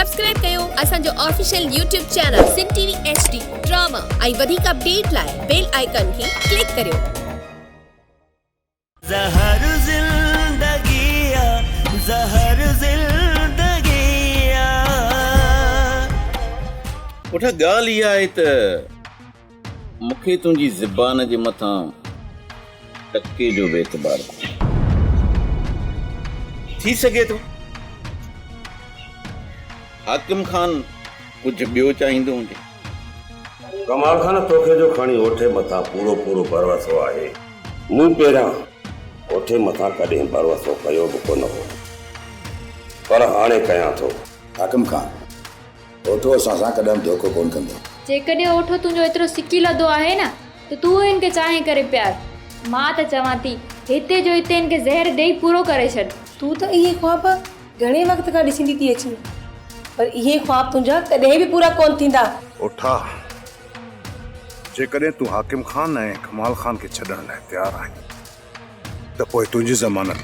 Subscribe ڪيو اسان جو official YouTube channel Sindh T V H D drama ۽ وڌيڪ اپڊيٽ لاء بيل آئيڪان کي ڪلڪ ڪريو. زهر زندگي آ زهر زندگي آ. پٺ ڳالهه اها آهي ته مون کي تنهنجي زبان جي مٿان ٽڪي جو به اعتبار ڪونهي. ٿي سگهي ٿو حاڪم خان ڪجهه ٻيو چاهيندو هجي. ڪمال خان توکي جو کڻي اوٺي مٿان پورو پورو ڀروسو آهي. مون پهريان اوٺي مٿان ڪڏهن ڀروسو ڪيو به ڪونه هو، پر هاڻي ڪيان ٿو. حاڪم خان، اوٺو اسان سان ڪڏهن به ڌوڪو ڪونه ڪندو. جيڪڏهن اوٺو تنهنجو ايترو سڪي لڌو آهي نه ته تون هن کي چانهه ڪري پيار. مان ته چوان ٿي هتي جو هتي هن کي زهر ڏيئي پورو ڪري ڇڏ. تون ته اهي خواب گهڻي وقت کان ڏسندي ٿي اچين، پر اهي خواب تنهنجا ڪڏهن به پورا ڪونه ٿيندا. اوٺا، جيڪڏهن تون حاڪم خان ۽ ڪمال خان کي ڇڏڻ لاء تيار آهين ته پوء تنهنجي ضمانت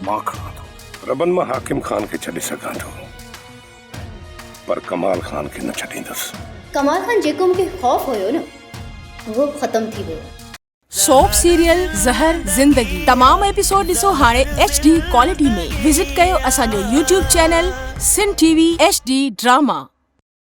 مان کڻان ٿو. ربن مان حاڪم خان کي ڇڏي سگهان ٿو. پر ڪمال خان کي نه ڇڏيندس. ڪمال خان جيڪو مون کي خوف هيو نه اهو به ختم ٿي ويو. سوپ سيريل زهر زندگي تمام ايپيسوڊ ڏسو هاڻي ايڇ ڊي ڪوالٽي ۾ وزٽ ڪيو اسان جو YouTube channel Sindh T V H D drama.